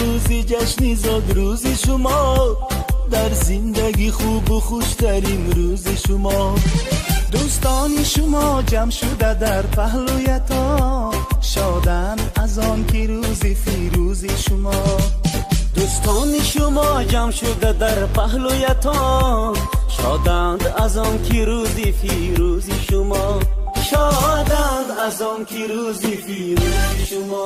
Рӯзи ҷашни зодрӯзи шумо, дар зиндагӣ хубу хуштарин рӯзи шумо. Дӯстони шумо ҷамъ шуда дар паҳлӯятон, шоданд аз он ки рӯзи фирӯзи шумо. Дӯстони шумо ҷамъ шуда дар паҳлӯятон, шоданд аз он ки рӯзи фирӯзи шумо. Шоданд аз он ки рӯзи фирӯзи шумо.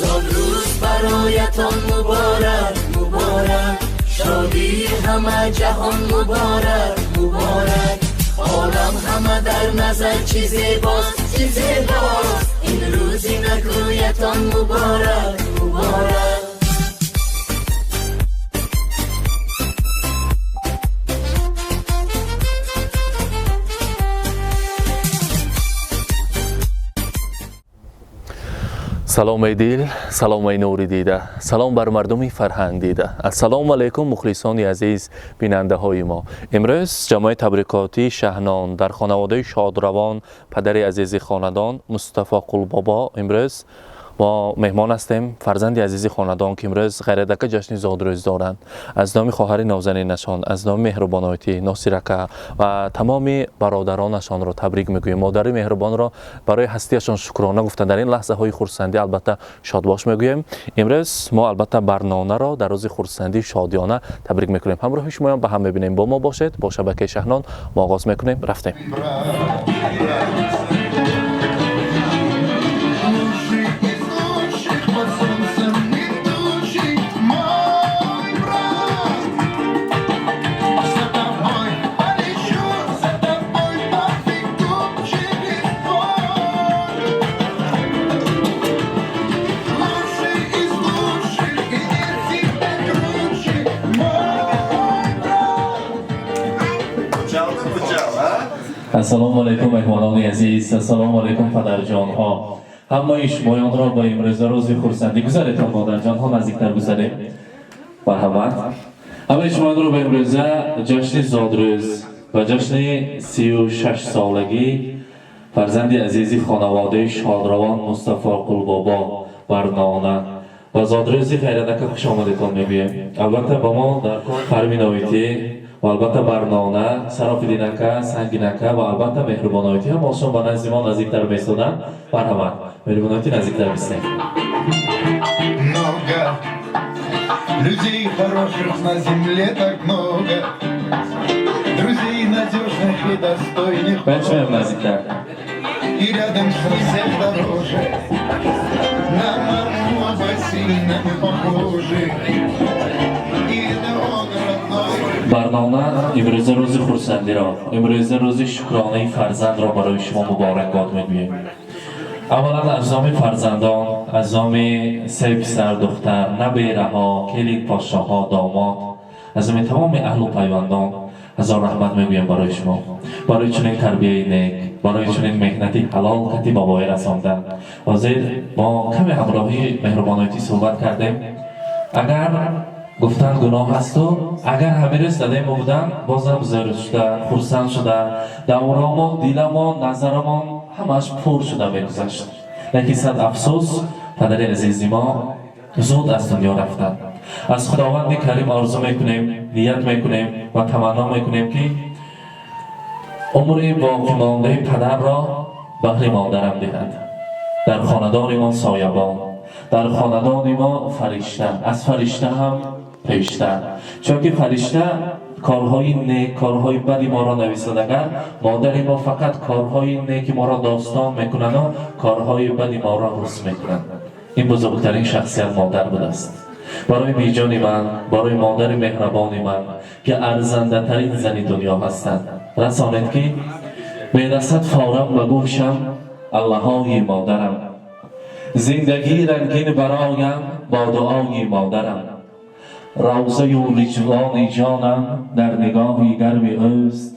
Зодрӯз бароятон муборак, муборак, шодии ҳама ҷаҳон муборак, муборак. Олам ҳама дар назар чӣ зебост, чӣ зебост. Ин рӯзи накӯятон муборак, муборак. Салом эй дил, салом эй нури дида, салом бар мардуми фарҳанг дида. Ассалому алайкум, мухлисони азиз, бинандаҳои мо. Имрӯз ҷамоаи табрикотии Шаҳнон дар хонаводаи шодравон, падари азизи хонадон Мустафо Қулбобо имрӯз мо меҳмон ҳастем. Фарзанди азизи хонадон, ки имрӯз ғайрадака ҷашни зодрӯз доранд, аз номи хоҳари нозанинашон, аз номи меҳрубоноятӣ Носирака ва тамоми бародаронашонро табрик мегӯем. Модари меҳрубонро барои ҳастиашон шукрона гуфта, дар ин лаҳзаҳои хурсандӣ албатта шодбош мегӯем. Имрӯз мо албатта барнонаро дар рӯзи хурсандӣ шодиёна табрик мекунем. Ҳамроҳи шумоям ба ҳам мебинем. Бо мо бошед, бо шабакаи Шаҳнон мо оғоз мекунем. Рафтем. Ассалому алайкум, меҳмонони азиз, ассалому алайкум, падарҷонҳо. Ҳамаи шумоёнро ба имрӯза рӯзи хурсандӣ гузаретон, модарҷонҳо, наздиктар гузарем. Марҳамат. Ҳамаи шумоёнро ба имрӯза ҷашни зодрӯз ва ҷашни 36 солагӣ фарзанди азизи хонаводаи шодравон Мустафо Қулбобо Барнона ва зодрӯзи ғайрадака хушомадетон мегӯем. Албатта, ба мо дар Фарминоитӣ ва албатта Барнона, Сарофиддинака, Сангинака ва албатта Меҳрубоноитӣ ҳамаашон ба назди мо наздиктар меистоданд. Марҳамат, Меҳрубоноитӣ, наздиктар бистем. Много людей хороших на земле, так много друзей надежных и достойных. Бачаем наздиктар. И рядом с ним всех дороже. На маму оба сильно мы похожи. И это он родной. Барнона, имрӯза рӯзи хурсандиро, имрӯза рӯзи шукронаи фарзандро барои шумо муборакбод мегӯем. Аввалан, аз номи фарзандон, аз номи се писар, духтар, набераҳо, келин, подшоҳҳо, домод, аз номи тамоми аҳлу пайвандон ҳазор раҳмат мегӯем барои шумо, барои чунин тарбияи нек, барои чунин меҳнати ҳалол кати ба воя расондан. Ҳозир мо каме ҳамроҳи меҳрубоноятӣ суҳбат кардем. Агар гуфтан гуноҳ асту, агар ҳамин рӯз дадаи мо буданд, бозам зӯр шуда, хурсанд шуда, давромон, диламон, назарамон ҳамааш пур шуда мегузашт. Лекин сад афсӯс, падари азизи мо зуд аз дунё рафтанд. Аз Худованди Карим орзу мекунем, ният мекунем ва таманно мекунем, ки умри боқимондаи падарро баҳри модарам диҳад. Дар хонадони мо соябон, дар хонадони мо фаришта, аз фаришта ҳам пештар, чунки фаришта корҳои нек, корҳои бади моро нависад, агар модари мо фақат корҳои неки моро достон мекунаду корҳои бади моро рус мекунад. Ин бузургтарин шахсият модар будааст. Барои биҷони ман, барои модари меҳрабони ман, ки арзандатарин зани дунё ҳастанд, расонед, ки мерасад форам ба гӯшам аллаҳои модарам, зиндагӣ рангин бароям бо дуои модарам, равзаю ризвони ҷонам дар нигоҳи гарми ӯст,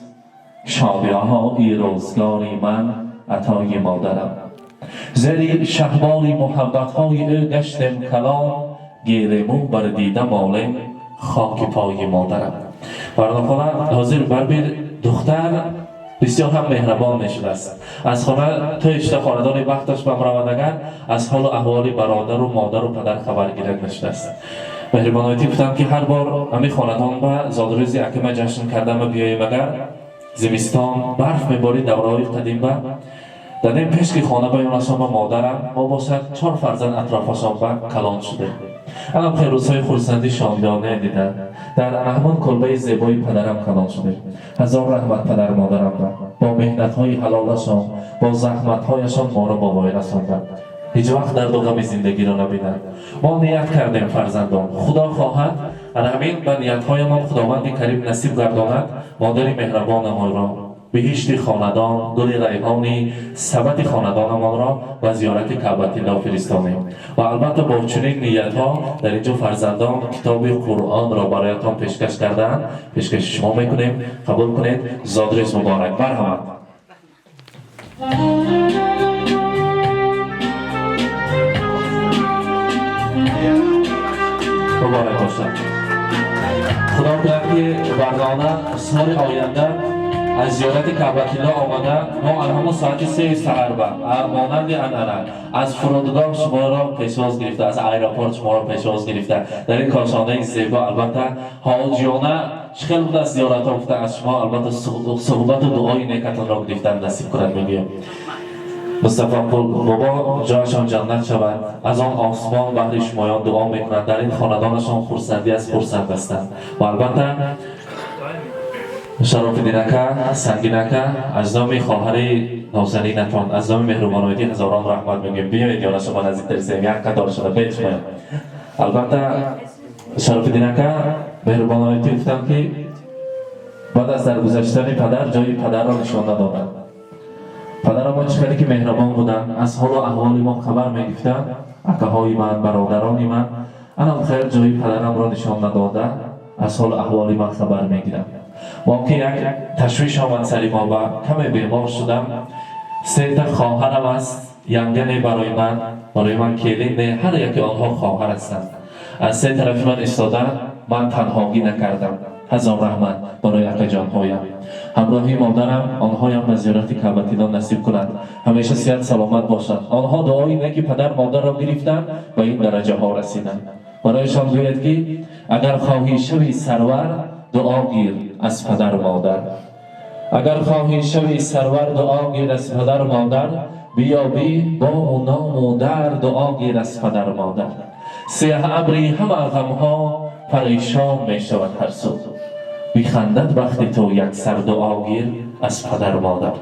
шодиҳои рӯзгори ман атои модарам, зери шаҳболи муҳаббатҳои ӯ гаштем калон, гелему бар дида молем хоки пои модарам. Барнохона, ҳозир барбир духтар. Бисёр ҳам меҳрабон мешудааст. Аз хона то шуда хонадони вақташ ба муравад, агар аз ҳолу аҳволи бародару модару падар хабаргирак нашудааст. Меҳрибоноятӣ гуфтанд, ки ҳар бор ҳамин хонадон ба зодрӯзи акама ҷашн кардама биёем, агар зимистон барф меборид, давраҳои қадим ба дадем пеш ки хона ба ёнасон ба модарам мо бошад, чор фарзанд атрофашон ба калон шудем. Анам хел рӯзҳои хурсандӣ шомилона дида дар ҳамон кулбаи зебои падарам калон шудем. Ҳазор раҳмат падар модарам ба бо меҳнатҳои ҳалолашон, бо заҳматҳояшон моро ба воя расонданд, ҳеҷ вақт дарду ғами зиндагиро набинанд. Мо ният кардем, фарзандон, худо хоҳад, ана ҳамин ба ниятҳоямон Худованди Карим насиб гардонад, модари меҳрабонамонро биҳишти хонадон, гули райҳони сабати хонадонамонро ба зиёрати Каъбатилло фиристонем. Ва албатта бо чунин ниятҳо дар инҷо фарзандон китоби Қуръонро бароятон пешкаш кардаанд, пешкаши шумо мекунем, қабул кунед. Зодрӯз муборак, марҳамат. Муборак бошад. Худо кунад, ки барнона соли оянда аз зиёрати Каъбатилло омада, мо аз ҳамон соати 3 саҳар ба монанди анъана аз фурудгоҳ шуморо пешвоз гирифта, аз аэропорт шуморо пешвоз гирифта, дар ин кошонаи зебо албатта ҳоҷиёна чӣ хел будааст зиёратҳо гуфта, аз шумо албатта суҳбату дуои некатонро гирифтан насиб кунад, мегӯям. Мустафо бобо ҷояшон ҷаннат шавад, аз он осмон баҳри шумоён дуо мекунанд. Дар ин хонадонашон хурсандӣ аз хурсанд ҳастанд. Ва албатта Шарофиддин ака, Сангин ака, аз номи хоҳари нозанинатон, аз номи меҳрубоноятӣ ҳазорон раҳмат мегӯем. Биёед, ёна шумо наздиктар сем, як қатор шуда бед шумоён. Албатта Шарофиддин ака, меҳрубоноятӣ гуфтанд, ки баъд аз даргузаштани падар ҷои падарро нишон надоданд. Падаро мо чӣ хеле ки меҳрабон буданд, аз ҳолу аҳволи мо хабар мегирифтанд, акаҳои ман, бародарони ман, анам хел ҷои падарамро нишон надода, аз ҳолу аҳволи ман хабар мегиранд. Мо ки як ташвиш омад сари мо ба каме бемор шудам, сета хоҳарам аст, янга не барои ман, барои ман келин не, ҳар яке онҳо хоҳар ҳастанд. Аз се тарафи ман истодан, ман танҳогӣ накардам. Ҳазор раҳмат барои акаҷонҳоям. Ҳамроҳи модарам онҳоям ба зиёрати Каъбатилло насиб кунад. Ҳамеша сиҳат саломат бошанд. Онҳо дуои неки падар модарро гирифтанд, ба ин дараҷаҳо расиданд. Барояшон гӯяд, ки агар хоҳӣ шави сарвар, дуо гир аз падару модар. Агар хоҳӣ шави сарвар, дуо гир аз падару модар, биёбӣ бому ному дар, дуо гир аз падару модар. Сиёҳ абри ҳама ғамҳо парешон мешавад ҳар сӯ, бихандад вақти ту як сар, дуо гир аз падару модар.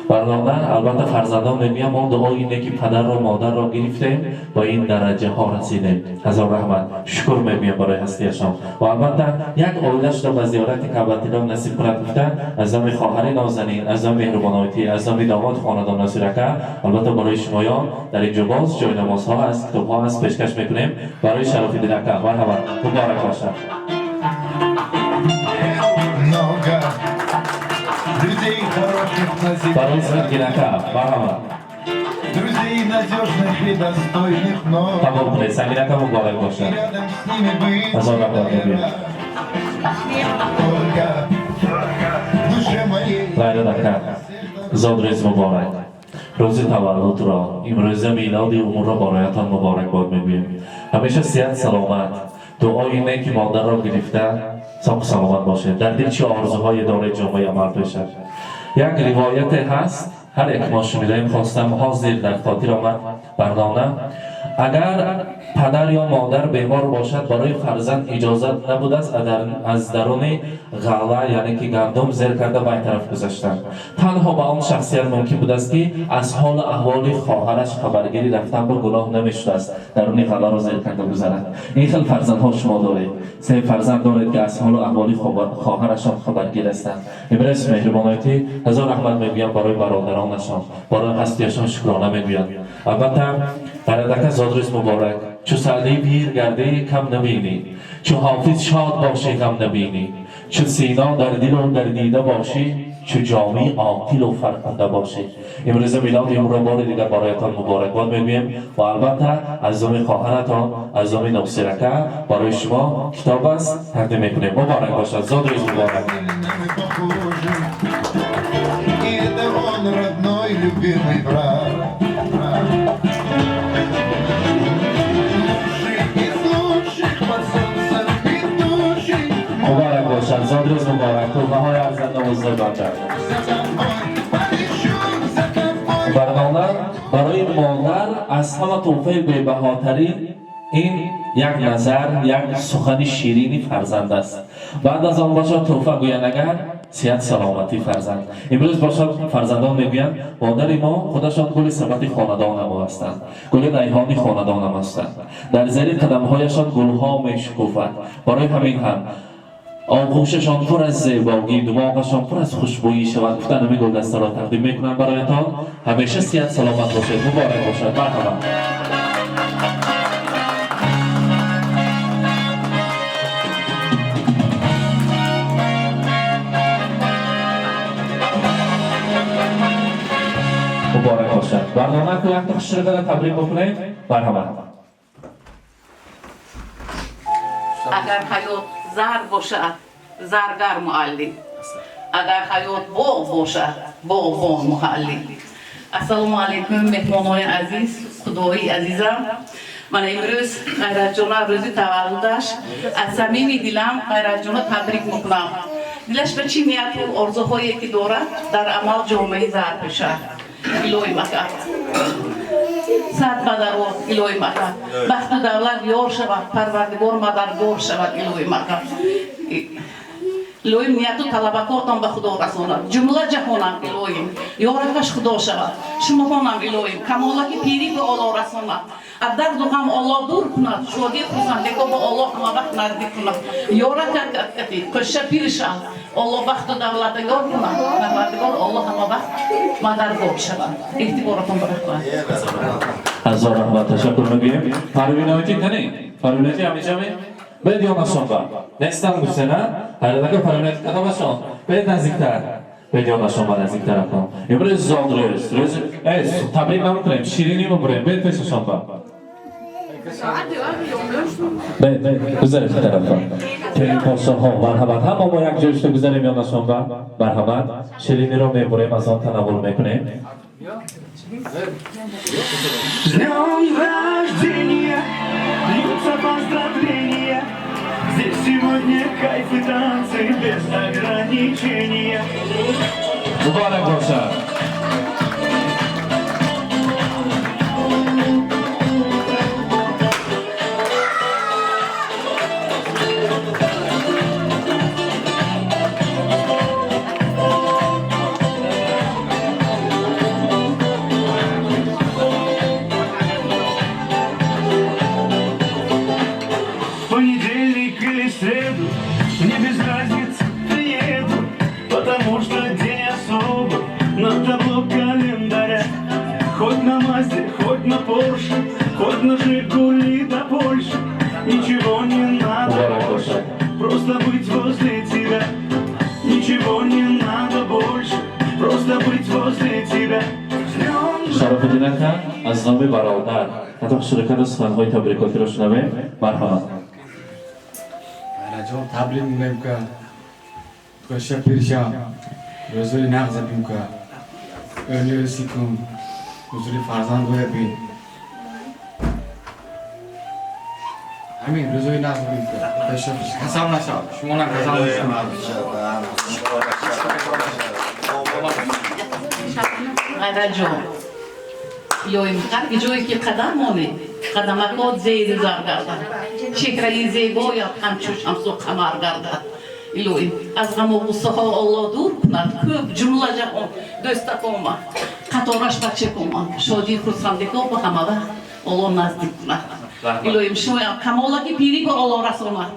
Барнома албатта фарзандон мегӯям, мо дуои неки падарро модарро гирифтем, ба ин дараҷаҳо расидем. Ҳазор раҳмат, шукр мегӯям барои ҳастияшон. Ва албатта як оила шуда ба зиёрати Каъбатилло насиб кунад гуфта, аз номи хоҳари нозанин, аз номи меҳрубоноятӣ, аз номи домоди хонадон Носир ака, албатта барои шумоён дар инҷо боз ҷойнамозҳо аст, китобҳо аст, пешкаш мекунем барои Шарофиддин ака. Марҳамат, муборак бошад. Много людей хороших на земле. Барои Сангин ака, марҳамат. Друзей надежных и достойных много. Қабул кунед, Сангин ака, муборак И бошад. рядом с ними быть Ҳазор раҳмат мегӯям. только в душе моей. Ғайрат ака, зодрӯз муборак. Рӯзи таваллудро, имрӯза милоди умрро бароятон муборакбод мегӯем. Ҳамеша сиҳат саломат, дуои неки модарро гирифта, соқу саломат бошед. Дар дил чӣ орзуҳое доред, ҷомаи амал пешад. Як ривояте ҳаст, ҳар як мо шунидаем, хостам ҳозир дар хотир омад барнона. Агар падар ё модар бемор бошад, барои фарзанд иҷозат набудааст аз даруни ғалла, яъне ки гандум зер карда ба ин тараф гузаштан. Танҳо ба он шахсият мумкин будааст, ки аз ҳолу аҳволи хоҳараш хабаргирӣ рафтан ба гуноҳ намешудааст, даруни ғалларо зер карда гузарад. Ин хел фарзандҳо шумо доред, се фарзанд доред, ки аз ҳолу аҳволи хоҳарашон хабаргир ҳастанд. Имрӯз меҳрубоноятӣ ҳазор раҳмат мегӯям барои бародаронашон, барои ҳастиашон шукрона мегӯянд. Албатта Ғайрат ака, зодрӯз муборак. Чу Саъдӣ пир гардӣ, кам набинӣ, чу Ҳофиз шод бошӣ, ғам набинӣ, чу Сино дар дилу дар дида бошӣ, чу Ҷомӣ оқилу фархунда бошӣ. Имрӯза милоди умрро бори дигар бароятон муборакбод мегӯем ва албатта аз номи хоҳаратон, аз номи Носир ака барои шумо китоб аст, тақдим мекунем. Муборак бошад, зодрӯз муборак. Мы похожи. Зодрӯз муборак, туҳфаҳои арзанда ва зебанда. Барнома барои модар аз ҳама туҳфаи бебаҳотарин ин як назар, як сухани ширини фарзанд аст. Баъд аз он бошад туҳфа гӯянд агар сиҳат саломатӣ фарзанд. Имрӯз бошад фарзандон мегӯянд модари мо худашон гули сабати хонадонамо ҳастанд, гули райҳони хонадонам ҳастанд. Дар зери қадамҳояшон гулҳо мешукуфад. Барои ҳамин ҳам оғӯшашон пур аз зебогӣ, думоғашон пур аз хушбӯйӣ шавад. Гуфтан ҳамин гулдастаро тақдим мекунам бароятон. Ҳамеша сиҳат саломат бошед, муборак бошад. Марҳамат. Муборак бошад. Барнома ку якта хушрӯдара табрик бикунем. Марҳамат. Агар ҳаёт зар бошад, заргар муаллим. Агар ҳаёт боғ бошад, боғбон муаллим. Ассалому алайкум, меҳмонони азиз, худои азизам. Ман имрӯз Ғайратҷона рӯзи таваллудаш аз самими дилам Ғайратҷона табрик мекунам. Дилаш ба чӣ нияту орзуҳое ки дорад, дар амал ҷомаи зар пӯшад. Илоҳи макар. Сад бадаро илоҳи макар. Бахту давлат ёр шавад, Парвардигор мададгор шавад илоҳи макар. Илоҳим нияту талабакотон ба Худо расонад. Ҷумла ҷаҳонам илоҳим, ёракаш Худо шавад. Шумоҳонам илоҳим, камолаки пирӣ ба Оллоҳ расонад. Аз дарду ғам Оллоҳ дур кунад, шодӣ хурсандиҳо ба Оллоҳ ҳама вақт наздик кунад. Ёракати кӯша пир шав, Оллоҳ бахту давлата ёр кунад. Парвардигор Оллоҳ ҳама вақт мададгор шавад. Эътиборатон ба раҳмат. Ҳазор раҳмат, ташаккур мегӯем. Парвиноити кани? Парвиноити ҳамеша ме? Бед ёнашон ба. Нестам гуфте, на? Ҳайратака парвиноити кадомашон? Бед наздиктар. Бед ёнашон ба наздиктар акон. Имрӯз зодрӯз. Рӯз табрик намекунем, ширинӣ мебурем. Бед пешашон ба. Бед, гузаред тарафа. Келинпошоҳо, марҳамат. Ҳама мо як ҷой шуда гузарем ёнашон ба. Марҳамат. Шириниро мебурем, аз он танаввул мекунем. С днем рождения, льются поздравления. Здесь сегодня кайф и танцы без ограничения. Муборак бошад. Понедельник или среду, мне без разницы, приеду, потому что день особый на табло календаря. Хоть на Мазде, хоть на Порше, хоть на Жигули до Польши, ничего не надо Муборак больше, бошад. просто быть возле тебя. Ничего не надо больше, просто быть возле тебя. С днем Шарофиддин ака аз номи бародар ҳатто ширкати суханҳои табрикотиро шунавем. Марҳамат. Ғайратҷон, табрик мегӯем ка кӯша пирша, рӯзои нағза бим ка ӯниёси кун, ҳузури фарзанд боя бин. Ҳамин рӯзои нағза бим ка кӯша пирша, касал нашав, шумонам касал нашав. Ғайратҷон, илоҳим ҳар ҷое ки қадам монӣ, қадамакот зери зар гардад, чеҳраи зебоят ҳамчу шамсу қамар гардад. Илоҳим аз ғаму ғуссаҳо Оллоҳ дур кунад. Кӯп ҷумла ҷаҳон дӯстак омад, қатораш бачак омад, шодии хурсандиҳо ба ҳама вақт Оллоҳ наздик кунад. Илоҳим шумоям камолаки пирӣ ба Оллоҳ расонад.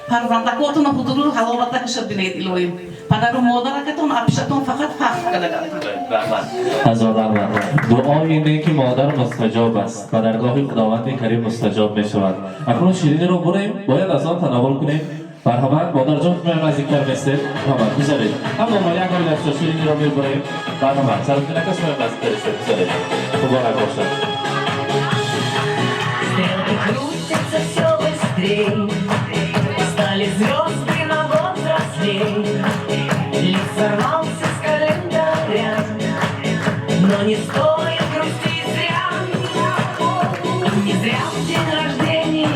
Фарзандакотон ҳузуру ҳаловатакаша бинед. Илоҳим падару модаракатон апишатон фақат фахр карда гардад. Ҳазор раҳмат. Дуои неки модар мустаҷоб аст ва даргоҳи Худованди Карим мустаҷоб мешавад. Акнун шириниро бурем, бояд аз он танаввул кунем. Марҳамат, модарҷон, шумо наздиктар местед. Марҳамат, гузаред. Ҳама мо як оила шириниро мебурем. Марҳамат, Сарофиддин ака, шумо наздиктар истед, гузаред. Муборак бошад. Стрелки крутятся все быстрей, стали звезды на год взрослей. Лист сорвался с календаря, но не стоит грустить зря. Не зря в день рождения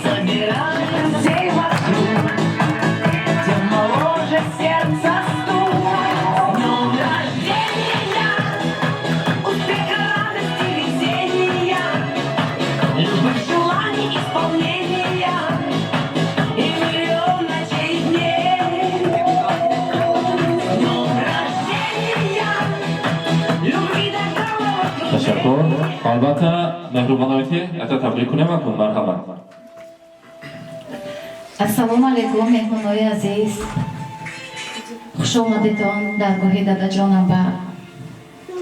собираем всей вокруг. Албатта меҳрубоноите ята табрик кунем акун марҳамат. Ассалому алайкум, меҳмонои азиз. Хуш омадедон даргоҳи дадаҷонам ба.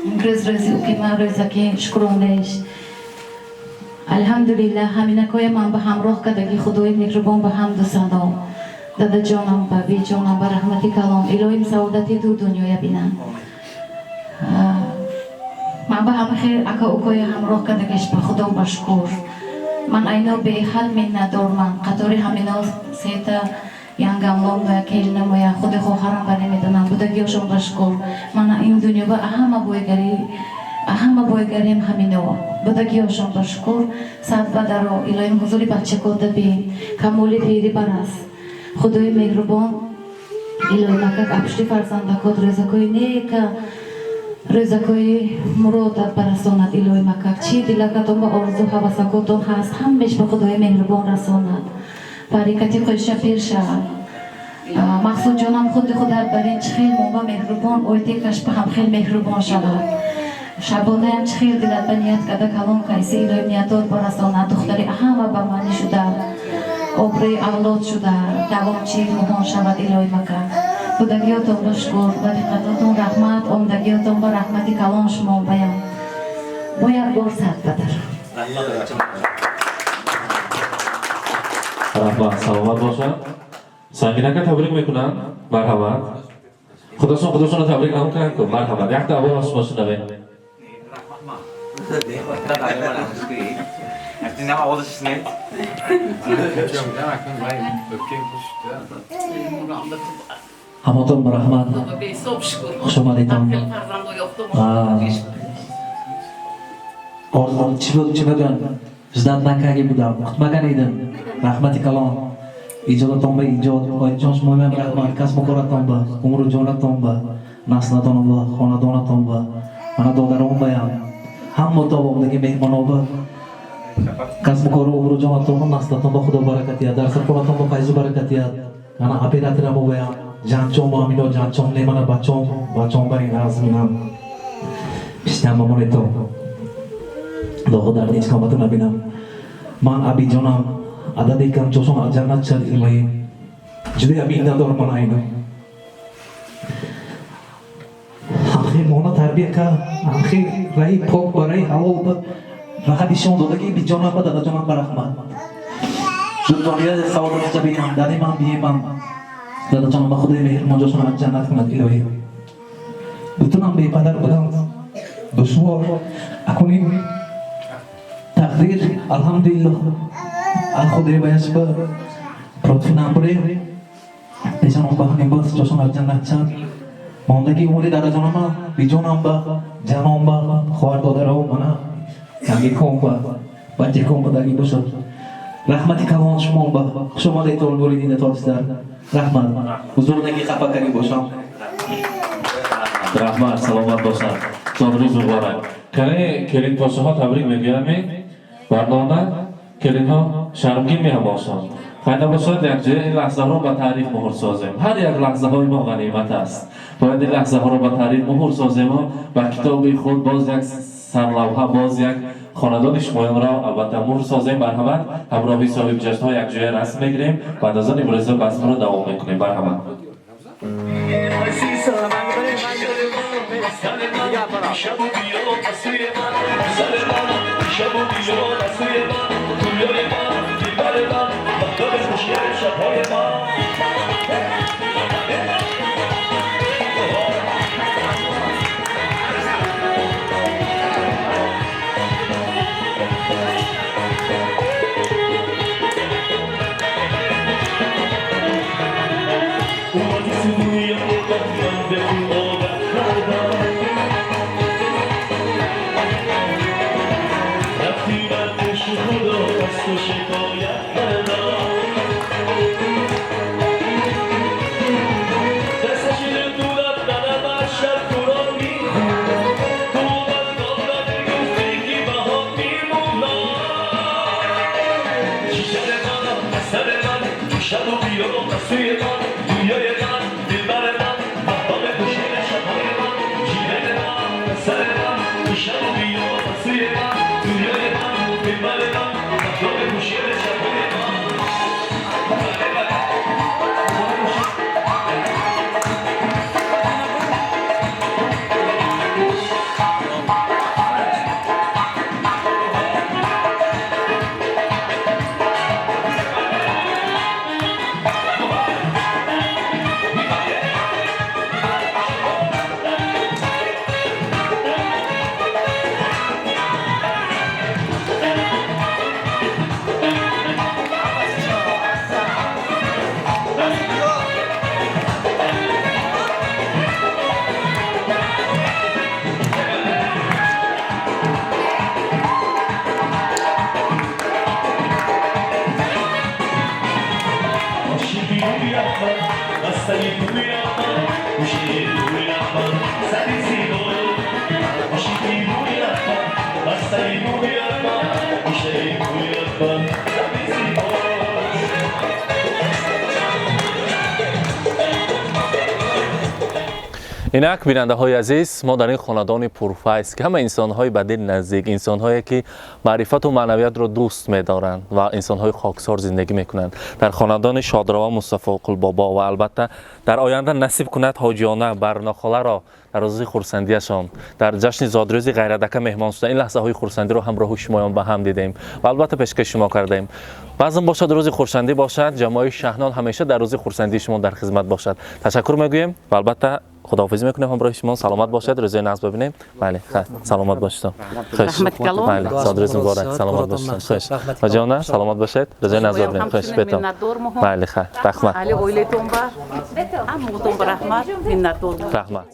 Имрӯз рӯзи ки ман рӯзаки шукронеш. Алҳамдулиллаҳ, ҳаминакоя ман ба ҳамроҳ кардаги Худои меҳрубон ба ҳамду сано. Дадаҷонам ба биҷонам ба раҳмати калом. Илоҳим саодати ду дунёя бинам. Ман ба ҳама хел ака укоя ҳамроҳ кардагиш ба Худо ба шукр. Ман айно беҳад миннатдорман. Қатори ҳамино сета янгамломая, келинамоя, худи хоҳарам ба намедонам, будагиёшон ба шукр. Ман ин дунё ба ҳама бойгари, ҳама бойгарим ҳамино. Будагиёшон ба шукр. Сад ба даро, илоҳим ҳузури бачакода бин, камоли пири барас. Худои меҳрубон, илоҳим акак апушти фарзандакот рӯзакои нека, рӯзакои муродат барасонад. Илоҳим акак чӣ дилакатон ба орзу ҳавасакотон ҳаст, ҳамеш ба Худои меҳрубон расонад. Барикати қӯша пир шавад. Мақсудҷонам худи худат бар ин чӣ хел моба меҳрубон, ойтекаш ба ҳам хел меҳрубон шавад. Шабонаям чӣ хел дилат ба ният карда калон кайси, илоҳим ниятот барасонад. Духтари ҳама ба маънӣ шуда, обрӯи авлод шуда, давомчии муҳон шавад илоҳим акак. Будагиётон ба шукр, ба диққатотон раҳмат, омдагиётон ба раҳмати калон шумо баям. Бо як бор сад бадар. Раҳмат, саломат бошад. Сангинака табрик мекунанд. Марҳамат. Худошон худошонро табрик намекунанд ку. Марҳамат. Якта аввал шумо шунавед. Ҳамотон ба раҳмат. Хуш омадедон. Орзум чӣ буд, чӣ бигӯям? Ждат накарда будам, kutmagan edim. Rahmati kalon. Ijodатон ба ijod, Oyijon шумоям раҳмат, kasbu коратон ба, умру ҷонатон ба, наслатон ба, хонадонатон ба, мана додарон баям. Ҳаммо тобомдаги меҳмоно ба, kasbu кору умру ҷонатон ба, наслатон ба Худо баракат диҳад, дар сархонатон ба файзу баракат диҳад. Мана операторам баям, ҷанчом амино ҷанчом не мана бачом, бачом барин азминам. Пиштам мамонето. Дог'у дарди ҳеҷ комату набинам. Ман абиҷонам ададе кам ҷошон аз ҷаннат шад илоҳӣ. Ҷудоям миннатдор ман айно. Ҳамхел мона тарбия кард, ҳамхел раи пок ба раи ҳалол ба раҳат ишон додаги биҷонам ба дадаҷонам ба раҳмат. Дунёя саодат бинам, дари ман биемам. Дадаҷонам ба Худои меҳрубон ҷошон аз ҷаннат кунад илоҳӣ. Бутунам бепадар будам, душвор. Акун ин тақдир, алҳамдулиллоҳ, аз Худои баяш ба протфинам буре. Пешанон ба ҳамин боз ҷошон аз ҷаннат шад. Мондаги умри дадаҷонама, биҷонам ба, ҷанон ба, хоҳар додарам мана, янгиком ба, бачаком ба дарги бошад. Раҳмати калон шумо ба, хуш омадед толибони дида тоҷиздар. Раҳмат. Ҳузурдаги хафа карди бошам. Раҳмат, саломат бошад. Зодрӯз муборак. Кане келинпошаҳо табрик мегӯям барнома келинҳо шармгин меҳамошанд. Хайр набошад, якҷоя ин лаҳзаҳоро ба таърих муҳр созем. Ҳар як лаҳзаҳои мо ғанимат аст. Бояд ин лаҳзаҳоро ба таърих муҳр созему ба китоби худ боз як сарлавҳа, боз як хонадони шумоёнро албатта муҳр созем. Марҳамат, ҳамроҳи соҳибҷашнҳо якҷоя расм мегирем. Баъд аз он имрӯза базмро давом мекунем. Марҳамат. Thank you. Мастаи бӯи гӯшаи бӯи сари зебо, ошиқи бӯи, мастаи бӯи, гӯшаи бӯи, сари зебо. Инак, бинандаҳои азиз, мо дар ин хонадони пурфайз, ки ҳама инсонҳои ба дил наздик, инсонҳое ки маърифату маънавиятро дӯст медоранд ва инсонҳои хоксор зиндагӣ мекунанд, дар хонадони шодрава Мустафо Қулбобо ва албатта дар оянда насиб кунад ҳоҷиёна Барнохоларо дар рӯзи хурсандиашон, дар ҷашни зодрӯзи ғайрадака меҳмон шуда, ин лаҳзаҳои хурсандиро ҳамроҳи шумоён ба ҳам дидем ва албатта пешкаши шумо кардаем. Баъзан бошад, рӯзи хурсандӣ бошад, ҷамоаи Шаҳнон ҳамеша дар рӯзи хурсандии шумо дар хизмат бошад. Ташаккур мегӯем ва албатта худоҳофизӣ мекунем ҳамроҳи шумо. Саломат бошед, рӯзои нағз бибинем. Бале, саломат бошед. Хуш. Бале, зодрӯз муборак. Саломат бошед. Хуш. Ҳоҷиёна, саломат бошед. Рӯзои нағз бибинем. Хуш, бетон. Бале, раҳмат. Али оилатон ба, ҳамаатон ба раҳмат, миннатдор. Раҳмат.